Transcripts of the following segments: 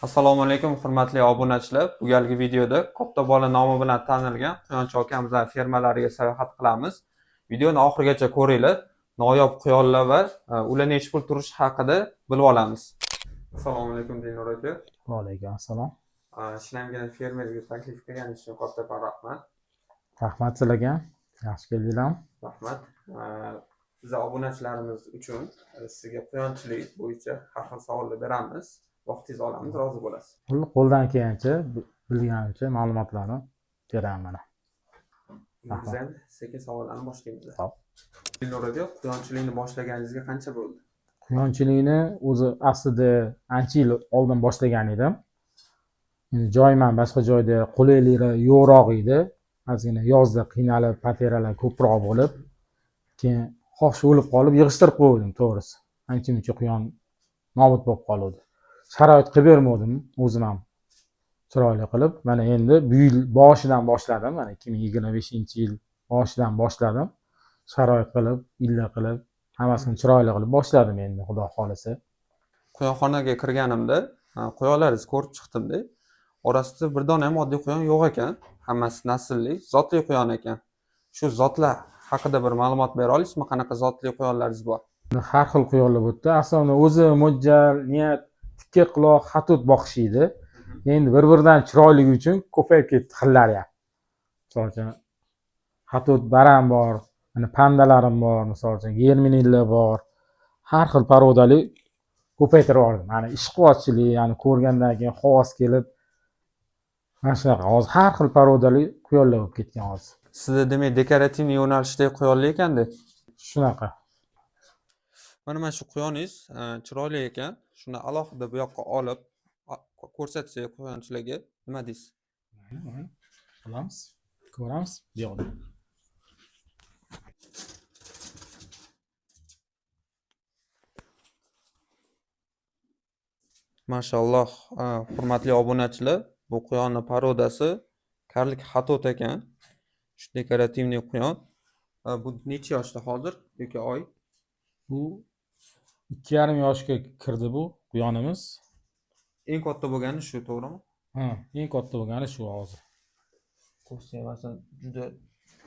Assalomu alaykum, hurmatli obunachilar. Bu galgi videoda Katta bola nomi bilan tanilgan quyonchi akamizning fermalariga sayohat qilamiz. Videoni oxirigacha ko'ringlar. Noyob quyonlar va ular nechi pul turishi haqida bilib olamiz. Assalomu alaykum, Dilnur aka. Va alaykum assalom. Shinamgina fermerga taklif qilganingiz uchun kattakon rahmat. Rahmat sizlarga. Yaxshi keldinglar. Rahmat. Biz obunachilarimiz uchun sizga quyonchilik bo'yicha har xil savollar beramiz. Vaqtingizni olamiz, rozi bo'lasiz. Qo'ldan kelgancha, bilganimcha ma'lumotlarni beraman mana. Biz ham sekin savollarni boshlaymiz. Xo'p. Dilnur aka, quyonchilikni boshlaganingizga qancha bo'ldi? Quyonchilikni o'zi aslida ancha yil oldin boshlagan edim. Endi joyim ham boshqa joyda qulayliklari yo'qroq edi. Ozgina yozda qiynalib, потера lar ko'proq bo'lib, keyin xohish o'lib qolib yig'ishtirib qo'ydim to'g'risi. Ancha muncha quyon nobud bo'lib qoluvdi. Sharoit qilib bermovdim o'zim ham chiroyli qilib. Mana endi bu yil boshidan boshladim. Mana 2025-yil boshidan boshladim. Sharoit qilib, illa qilib, hammasini chiroyli qilib boshladim endi, xudo xohlasa. Quyonxonaga kirganimda quyonlaringizni ko'rib chiqdimda. Orasida bir dona ham oddiy quyon yo'q ekan. Hammasi naslli, zotli quyon ekan. Shu zotlar haqida bir ma'lumot bera olasizmi? Qanaqa zotli quyonlaringiz bor? Har xil quyonlar bu yerda. Aslida o'zi mo'ljal, niyat tikka quloq, xatut boqish edi. Endi bir-biridan chiroyligi uchun ko'payib ketdi xillari ham. Misol uchun xatut baram bor, mana pandalarim bor, misol uchun germinillar bor. Har xil порода li ko'paytirib yubordim. Mana ishqibozchilik, ya'ni ko'rgandan keyin havas kelib mana shunaqa hozir har xil порода li quyonlar bo'lib ketgan hozir. Sizda demak декоративный yo'nalishdagi quyonlar ekanda. Shunaqa. Mana shu quyoningiz chiroyli ekan. Shuni alohida bu yoqqa olib ko'rsatsak quyonchilarga nima deysiz? Qilamiz, ko'ramiz bu yoqda. Mashalloh, hurmatli obunachilar, bu quyonni порода si karlik xatot ekan. Shu декоративный quyon. Bu necha yoshda hozir yoki oy? Bu 2,5 yoshga kirdi bu quyonimiz. Eng katta bo'lgani shu, to'g'rimi? Ha, eng katta bo'lgani shu hozir. Ko'z tegmasin, juda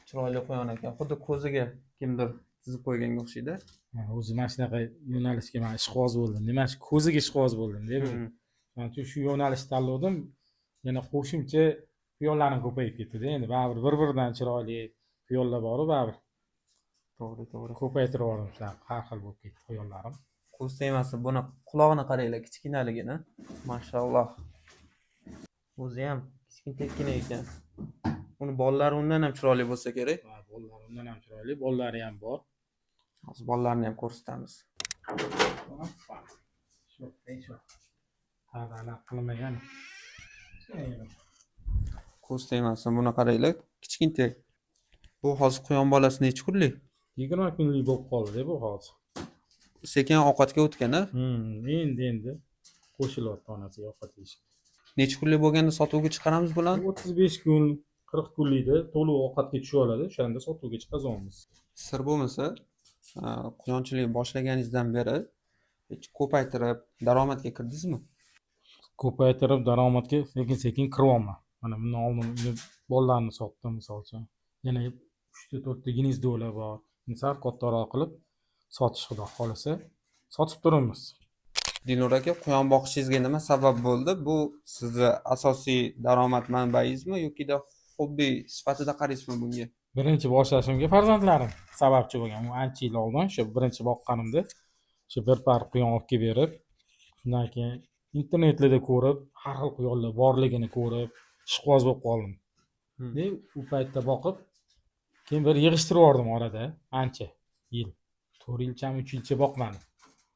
chiroyli quyon ekan. Xuddi ko'ziga kimdir chizib qo'yganga o'xshaydi. Ha, o'zi mana shunaqa yo'nalishga man ishqiboz bo'ldim. Nima shu ko'ziga ishqiboz bo'ldim deb. Shuning uchun shu yo'nalishni tanladim. Yana qo'shimcha quyonlarim ko'payib ketdi-da. Endi baribir bir-biridan chiroyli quyonlar bor-u baribir. To'g'ri, to'g'ri. Ko'paytirib yubordim shunaqa har xil bo'lib ketdi quyonlarim. Ko'z tegmasin, buni qulog'ini qaranglar, kichkinaligini. Mashalloh. O'zi ham kichkintoygina ekan. Uni bolalari undan ham chiroyli bo'lsa kerak. Va bolalari undan ham chiroyli, bolalari ham bor. Hozir bolalarini ham ko'rsatamiz. Shu, shu. Hali anaqa qilinmagan. Ko'z tegmasin, buni qaranglar, kichkintoy. Bu hozir quyon bolasi necha kunlik? 20 kunlik bo'lib qoldi bu hozir. Sekin ovqatga o'tgan, a? Endi qo'shilyapti onasiga ovqat yeyishga. Necha kunlik bo'lganda sotuvga chiqaramiz bularni? 35 kun, 40 kunlikda to'liq ovqatga tushib oladi, o'shanda sotuvga chiqazamiz. Sir bo'lmasa, quyonchilik boshlaganingizdan beri hech ko'paytirib daromadga kirdingizmi? Ko'paytirib daromadga sekin-sekin kiryapman. Mana bundan oldin bolalarni sotdim misol uchun. Yana 3ta 4ta гнездо lar bor. Endi sal kattaroq qilib sotish xudo xohlasa sotib turibmiz. Dilnur aka, quyon boqishingizga nima sabab bo'ldi? Bu sizni asosiy daromad manbaingizmi yokida hobbi sifatida qaraysizmi bunga? Birinchi boshlashimga farzandlarim sababchi bo'lgan. U ancha yil oldin o'sha birinchi boqqanimda o'sha bir par quyon olib kelib berib, shundan keyin internetlarda ko'rib, har xil quyonlar borligini ko'rib, ishqiboz bo'lib qoldim. Deb u paytda boqib, keyin bir yig'ishtirib yubordim orada ancha yil. 4 yilchami, 3 yilcha boqmadim.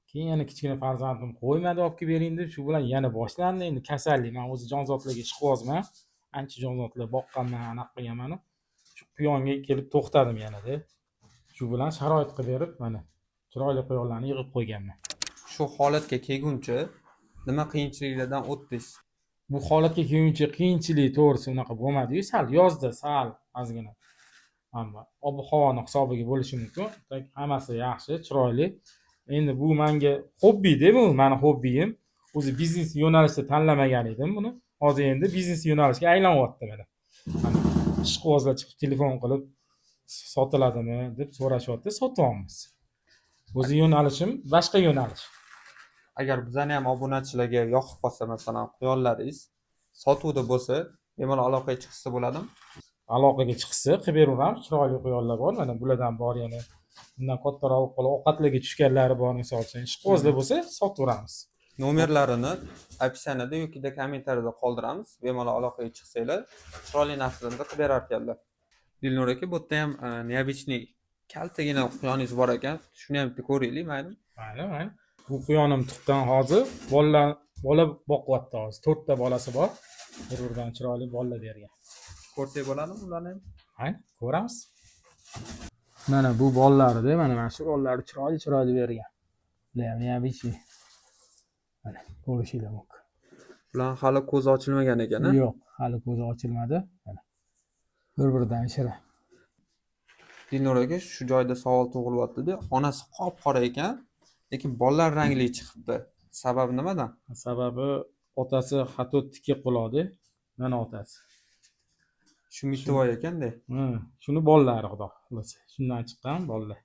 Keyin yana kichkina farzandim qo'ymadi olib kelib bering deb, shu bilan yana boshlandi. Endi kasallik, men o'zi jonzotlarga ishqibozman. Ancha jonzotlar boqqanman, anaqa qilganman. Shu quyonga kelib to'xtadim yanada. Shu bilan sharoit qilib berib, mana chiroyli quyonlarni yig'ib qo'yganman. Shu holatga kelguncha nima qiyinchiliklardan o'tdingiz? Bu holatga kelguncha qiyinchilik to'g'risi unaqa bo'lmadi-yu, sal yozda sal ozgina ammo ob-havoni hisobiga bo'lishi mumkin. Tak hammasi yaxshi, chiroyli. Endi bu menga hobbi-da bu, mani hobbiyim. O'zi biznes yo'nalishda tanlamagan edim buni. Hozir endi biznes yo'nalishga aylanyapti mana. Mana ishqibozlar chiqib telefon qilib sotiladimi deb so'rashyapti, sotyapmiz. O'zi yo'nalishim boshqa yo'nalish. Agar bizani ham obunachilarga yoqib qolsa, masalan, quyonlaringiz sotuvda bo'lsa, bemalol aloqaga chiqishsa bo'ladimi? Aloqaga chiqsa qilib beraveramiz. Chiroyli quyonlar bor, mana bulardan bor yana. Bundan kattaroq bo'lib ovqatlarga tushganlari bor, misol uchun. Ishqibozlar bo'lsa sotaveramiz. Nomerlarini описание da yoki kommentariyada qoldiramiz. Bemalol aloqaga chiqsanglar, chiroyli narxlarda qilib berar ekanlar. Dilnur aka, bu yerda ham необычный kaltagina quyoningiz bor ekan. Shuni ham bitta ko'raylik, maylimi? Mayli, mayli. Bu quyonim tuqqan hozir bolalar, bola boqyapti hozir. To'rtta bolasi bor. Bir biridan chiroyli bolalar bergan. Ko'rsak bo'ladimi ularni ham? Mayli, ko'ramiz. Mana bu bolalarida, mana shu bolalari chiroyli chiroyli bergan. Bular ham необычный. Mana ko'rishinglar mumkin. Bular hali ko'zi ochilmagan ekan, a? Yo'q, hali ko'zi ochilmadi. Mana. Bir biridan shira. Dilnur aka, shu joyda savol tug'ilyapti-da. Onasi qop-qora ekan, lekin bolalar rangli chiqibdi. Sababi nimadan? Sababi otasi xato tikka quloqda. Mana otasi. Shu mittivoy ekanda. Shuni bolalari, xudo xohlasa. Shundan chiqqan bolalar.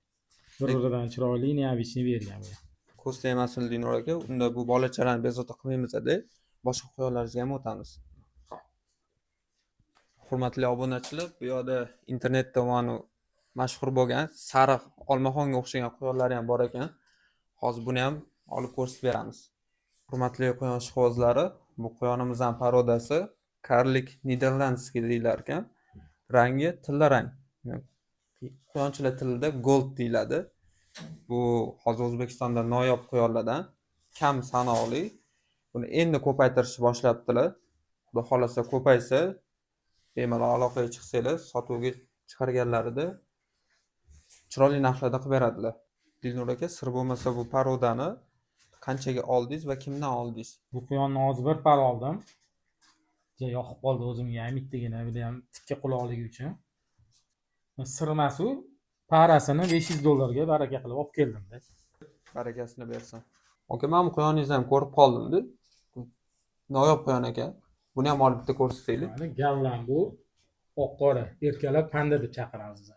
Bir biridan chiroyli, необычный bergan bu. Ko'z tegmasin, Dilnur aka. Unda bu bolachalarni bezovta qilmaymiz-da. Boshqa quyonlaringizga ham o'tamiz. Hurmatli obunachilar, bu yoqda internetda mana mashhur bo'lgan sariq olmaxonga o'xshagan quyonlar ham bor ekan. Hozir buni ham olib ko'rsatib beramiz. Hurmatli quyon ishqibozlari, bu quyonimizning порода si карлик нидерландский deyilar ekan. Rangi tilla rang. Quyonchilar tilida gold deyiladi. Bu hozir O'zbekistonda noyob quyonlardan, kam sanoqli. Buni endi ko'paytirishni boshlabdilar. Xudo xohlasa ko'paysa, bemalol aloqaga chiqsanglar, sotuvga chiqarganlarida chiroyli narxlarda qilib beradilar. Dilnur aka, sir bo'lmasa, bu порода ni qanchaga oldingiz va kimdan oldingiz? Bu quyonni hozir bir par oldim. Juda yoqib qoldi o'zimga ham bittagina, bu ham tikka quloqligi uchun. Sir emas u, пара sini 500 dollarga baraka qilib olib keldimda. Barakasini bersin. Aka, men bu quyoningizni ham ko'rib qoldim-da. Noyob quyon ekan. Buni ham olib bitta ko'rsataylik. Mana golland bu, oq qora, erkalab panda deb chaqiramiz biz.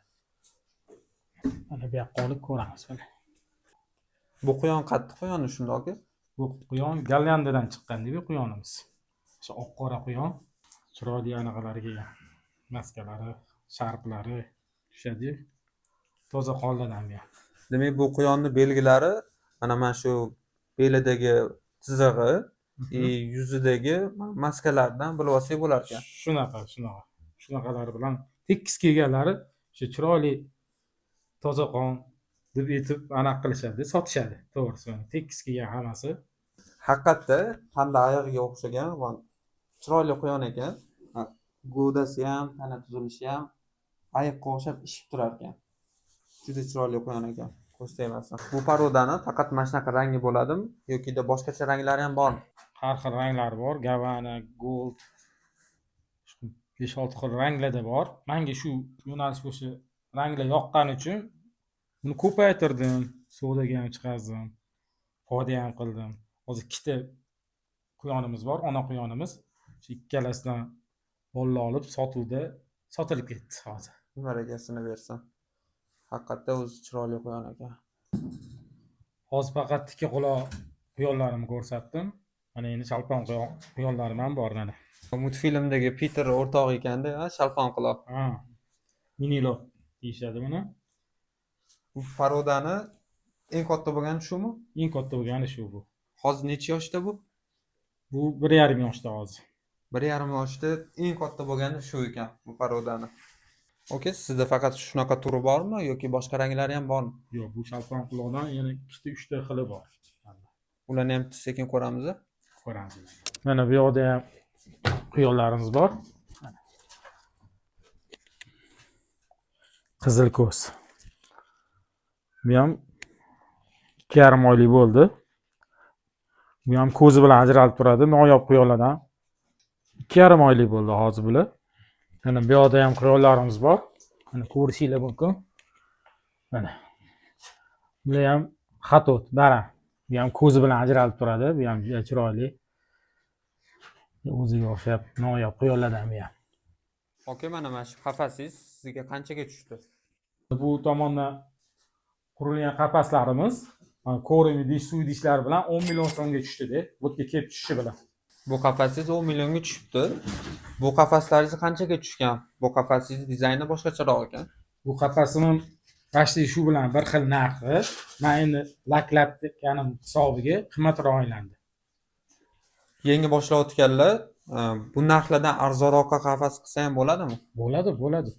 Mana bu yoqqa olib ko'ramiz mana. Bu quyon qattiq quyoni shunda, aka? Bu quyon Gollandiyadan chiqqan deb quyonimiz. O'sha oq qora quyon, chiroyli anaqalari kelgan. Maskalari, sharplari tushadi. Toza qonlidan bu ham. Demak, bu quyonni belgilari mana shu belidagi chizig'i и yuzidagi maskalardan bilib olsak bo'lar ekan. Shunaqa, shunaqa. Shunaqalari bilan tekis kelganlari o'sha chiroyli toza qon deb aytib anaqa qilishadi, sotishadi. To'g'risi, mana tekis kelgan hammasi. Haqiqatda panda ayig'iga o'xshagan va chiroyli quyon ekan. Ha, gavdasi ham, tana tuzilishi ham ayiqqa o'xshab ishib turar ekan. Juda chiroyli quyon ekan. Ko'z tegmasin. Bu порода ni faqat mana shunaqa rangi bo'ladimi yokida boshqacha ranglari ham bormi? Har xil ranglari bor. Gavana, gold, 5-6 xil ranglarda bor. Menga shu yo'nalish bo'yicha ranglar yoqqani uchun buni ko'paytirdim. Savdoga ham chiqardim. Foyda ham qildim. Hozir ikkita quyonimiz bor, ona quyonimiz. Shu ikkalasidan bolalar olib sotuvda sotilib ketdi hozir. Barakasini bersin. Haqiqatda o'zi chiroyli quyon ekan. Hozir faqat tikka quloq quyonlarimni ko'rsatdim. Mana endi shalpon quyonlarim ham bor mana. Multfilmdagi Peter o'rtog'i ekanda, ha, shalpon quloq. Ha. Minilo deyishadi buni. Bu порода ni eng katta bo'lgani shumi? Eng katta bo'lgani shu bu. Hozir necha yoshda bu? Bu 1,5 yoshda hozir. 1,5 yoshda eng katta bo'lgani shu ekan bu порода ni. Okey, sizda faqat shunaqa turi bormi yoki boshqa ranglari ham bormi? Yo'q, bu shalpon quloqdan yana ikkita, uchta xili bor. Ularni ham sekin ko'ramiz. Ko'ramiz. Mana bu yoqda ham quyonlarimiz bor. Mana. Qizil ko'z. Bu ham 2,5 oylik bo'ldi. Bu ham ko'zi bilan ajralib turadi, noyob quyonlardan. 2,5 oylik bo'ldi hozir bular. Mana bu yoqda ham quyonlarimiz bor. Mana ko'rishinglar mumkin. Mana. Bular ham xatot, baran. Bu ham ko'zi bilan ajralib turadi. Bu ham juda chiroyli. O'ziga o'xshab noyob quyonlardan bu ham. Aka, mana shu qafasingiz sizga qanchaga tushdi? Bu tomondan qurilgan qafaslarimiz ko'rim idish, suv idishlar bilan 10 million so'mga tushdida. Bu yerga kelib tushishi bilan. Bu qafasingiz 10 millionga tushibdi. Bu qafaslaringiz qanchaga tushgan? Bu qafasingiz dizayni boshqacharoq ekan. Bu qafasim почти shu bilan bir xil narxi. Men endi laklatganim hisobiga qimmatroq aylandi. Yangi boshlayotganlar bu narxlardan arzonroqqa qafas qilsa ham bo'ladimi? Bo'ladi, bo'ladi.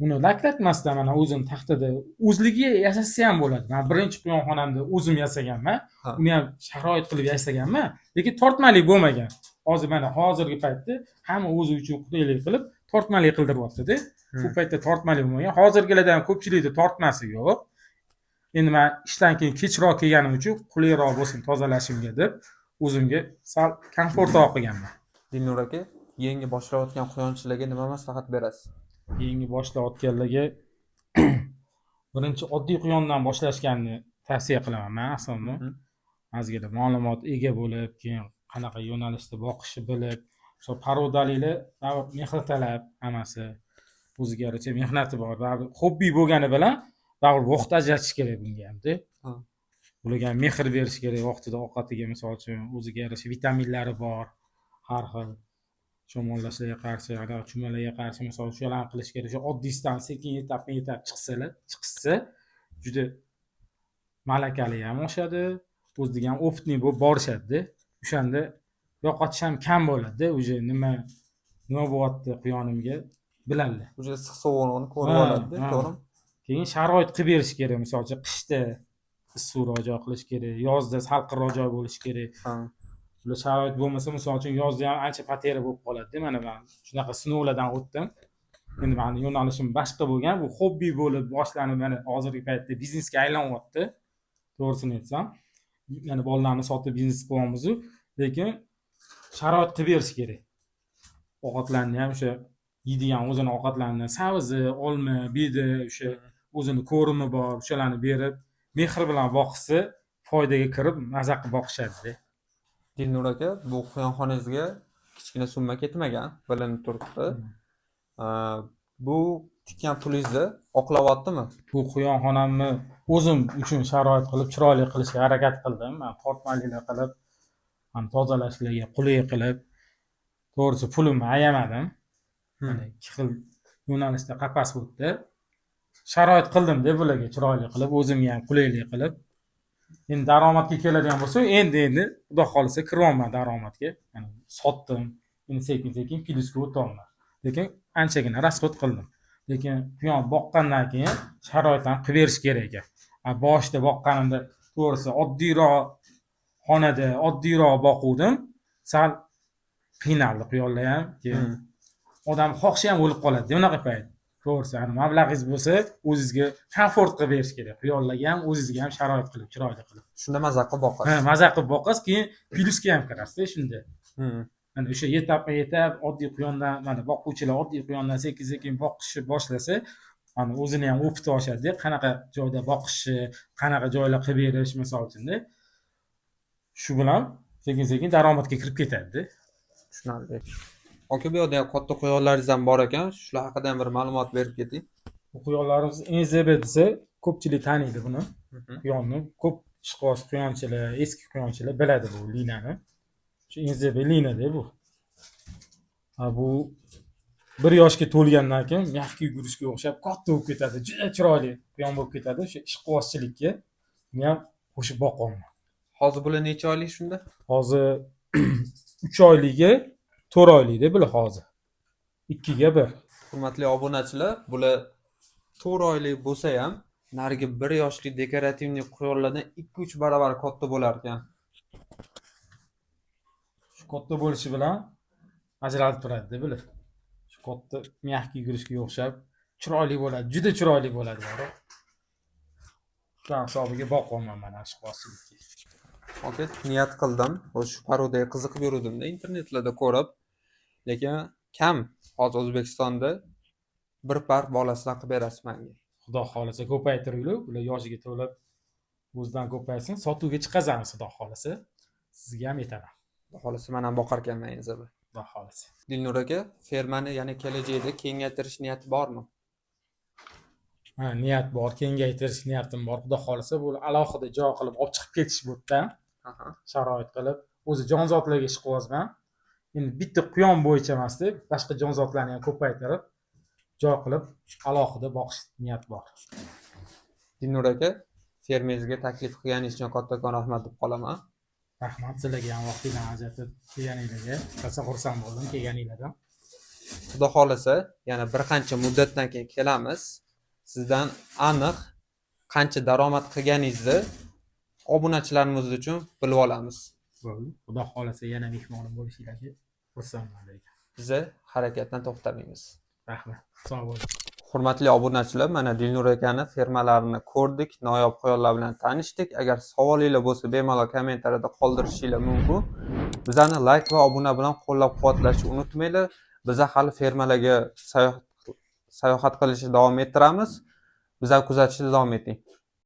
Uni laklatmasdan mana o'zini taxtada o'zligiga yasasa ham bo'ladi. Men birinchi quyonxonamda o'zim yasaganman. Uni ham sharoit qilib yasaganman, lekin tortmali bo'lmagan. Hozir mana hozirgi paytda hamma o'zi uchun qulaylik qilib tortmali qildiryapti-da. Bu paytda tortmali bo'lmagan. Hozirgilardan ham ko'pchilikda tortmasi yo'q. Endi men ishdan keyin kechroq kelganim uchun qulayroq bo'lsin tozalashimga deb o'zimga sal komfortroq qilganman. Dilnur aka, yangi boshlayotgan quyonchilarga nima maslahat berasiz? Yangi boshlayotganlarga birinchi oddiy quyondan boshlashganini tavsiya qilaman man aslida. Ozgina ma'lumot ega bo'lib, keyin qanaqa yo'nalishda boqishni bilib, misol parodalilar baribir mehr talab, hammasi o'ziga yarasha mehnati bor. Baribir hobbi bo'lgani bilan baribir vaqt ajratish kerak bunga hamda. Bularga ham mehr berish kerak vaqtida ovqatiga, misol uchun o'ziga yarasha vitaminlari bor, har xil shamollashlarga qarshi, anaqa chumalarga qarshi, misol shularni qilish kerak. Shu oddiysidan sekin etapma etap chiqsalar, chiqishsa juda malakali ham oshadi, o'ziga ham опытный bo'lib borishadida. O'shanda yo'qotish ham kam bo'ladida, уже nima bo'lyapti quyonimga biladilar. Уже issiq sovug'ini ko'rib oladida, to'g'rimi? Keyin sharoit qilib berish kerak, misol uchun qishda issiqroq joy qilish kerak, yozda salqinroq joy bo'lishi kerak. Bular sharoit bo'lmasa, misol uchun yozda ham ancha потеря bo'lib qoladida. Mana man shunaqa sinovlardan o'tdim. Endi mani yo'nalishim boshqa bo'lgan, bu hobbi bo'lib boshlanib, mana hozirgi paytda biznesga aylanyapti. To'g'risini aytsam, yana bolalarni sotib biznes qilyapmizu, lekin sharoit qilib berish kerak. Ovqatlarni ham o'sha yeydigan o'zini ovqatlarini, sabzi, olma, beda, o'sha o'zini ko'rimi bor, o'shalarni berib, mehr bilan boqishsa, foydaga kirib, maza qilib boqishadida. Dilnur aka, bu quyonxonangizga kichkina summa ketmagan, bilinib turibdi. Bu tikkan pulingizni oqlayaptimi? Bu quyonxonamni o'zim uchun sharoit qilib, chiroyli qilishga harakat qildim. Man tortmalilar qilib, ham tozalashlarga qulay qilib, to'g'risi pulimni ayamadim. Mana ikki xil yo'nalishda qafas bo'ldi. Sharoit qildim-da bularga chiroyli qilib, o'zimga ham qulaylik qilib. Endi daromadga keladigan bo'lsa, endi Xudo xohlasa kiryapman daromadga. Mana sotdim. Endi sekin-sekin plyusga o'tyapman. Lekin anchagina расход qildim. Lekin quyon boqqandan keyin sharoit ham qilib berish kerak ekan. Boshida boqqanimda to'g'risi oddiyroq xonada oddiyroq boquvdim. Sal qiynaldi quyonlar ham. Keyin odam xohishi ham o'lib qoladi unaqa payt. To'g'risi, ani mablag'ingiz bo'lsa, o'zizga komfort qilib berish kerak. Quyonlarga ham, o'zizga ham sharoit qilib, chiroyli qilib. Shunda maza qilib boqasiz. Ha, maza qilib boqasiz, keyin plyusga ham kirasizda shunda. Mana o'sha etapma-etap oddiy quyondan, mana boquvchilar oddiy quyondan sekin-sekin boqishni boshlasa, mana o'zini ham опыт i oshadida, qanaqa joyda boqishi, qanaqa joylar qilib berish misol uchunda. Shu bilan sekin-sekin daromadga kirib ketadida. Tushunarli. Aka, bu yoqda ham katta quyonlaringiz ham bor ekan. Shular haqida ham bir ma'lumot berib keting. Bu quyonlarimiz NZB desa ko'pchilik taniydi buni. Quyonni ko'p ishqiboz quyonchilar, eski quyonchilar biladi bu linani. Shu NZB linada bu. Ha, bu 1 yoshga to'lgandan keyin мягкий игрушка ga o'xshab katta bo'lib ketadi. Juda chiroyli quyon bo'lib ketadi. O'sha ishqibozchilikka buni ham qo'shib boqyapman. Hozir bular necha oylik shunda? Hozir 3 oyligi, 4 oylikda bular hozir. 2ga 1. Hurmatli obunachilar, bular 4 oylik bo'lsa ham narigi 1 yoshli декоративный quyonlardan 2-3 barobar katta bo'lar ekan. Shu katta bo'lishi bilan ajralib turadi-da bular. Shu katta мягкий игрушка ga o'xshab chiroyli bo'ladi, juda chiroyli bo'ladi borib. Shular hisobiga boqyapman mana ishqibozchilikka. Aka, niyat qildim. O'sha порода ga qiziqib yuruvdimda internetlarda ko'rib. Lekin kam hozir O'zbekistonda bir par bolasidan qilib berasiz menga. Xudo xohlasa ko'paytiraylik, ular yoshiga to'lib O'zidan ko'paysin, sotuvga chiqazamiz, xudo xohlasa. Sizga ham yetaman. Xudo xohlasa, man ham boqar ekanman endi. Xudo xohlasa. Dilnur aka, fermani yana kelajakda kengaytirish niyati bormi? Ha, niyat bor, kengaytirish niyatim bor. Xudo xohlasa, bu alohida joy qilib olib chiqib ketish bu yerdan. Sharoit qilib, o'zi jonzotlarga ish qilyapman. Endi bitta quyon bo'yicha emasda, boshqa jonzotlarni ham ko'paytirib, joy qilib, alohida boqish niyat bor. Dilnur aka, fermangizga taklif qilganingiz uchun kattakon rahmat deb qolaman. Rahmat sizlarga ham vaqtinglarni ajratib kelganinglarga. Rosa xursand bo'ldim kelganinglardan. Xudo xohlasa, yana bir qancha muddatdan keyin kelamiz. Sizdan aniq qancha daromad qilganingizni obunachilarimiz uchun bilib olamiz. Bo'ldi. Xudo xohlasa, yana mehmonim bo'lishinglarga xursandman lekin. Biza harakatdan to'xtamaymiz. Rahmat. Sog' bo'ling. Hurmatli obunachilar, mana Dilnur akani fermalarini ko'rdik, noyob quyonlar bilan tanishdik. Agar savolinglar bo'lsa, bemalol kommentariyada qoldirishinglar mumkin. Bizani layk va obuna bilan qo'llab-quvvatlashni unutmanglar. Biza hali fermalarga sayohat qilishni davom ettiramiz. Bizani kuzatishda davom eting.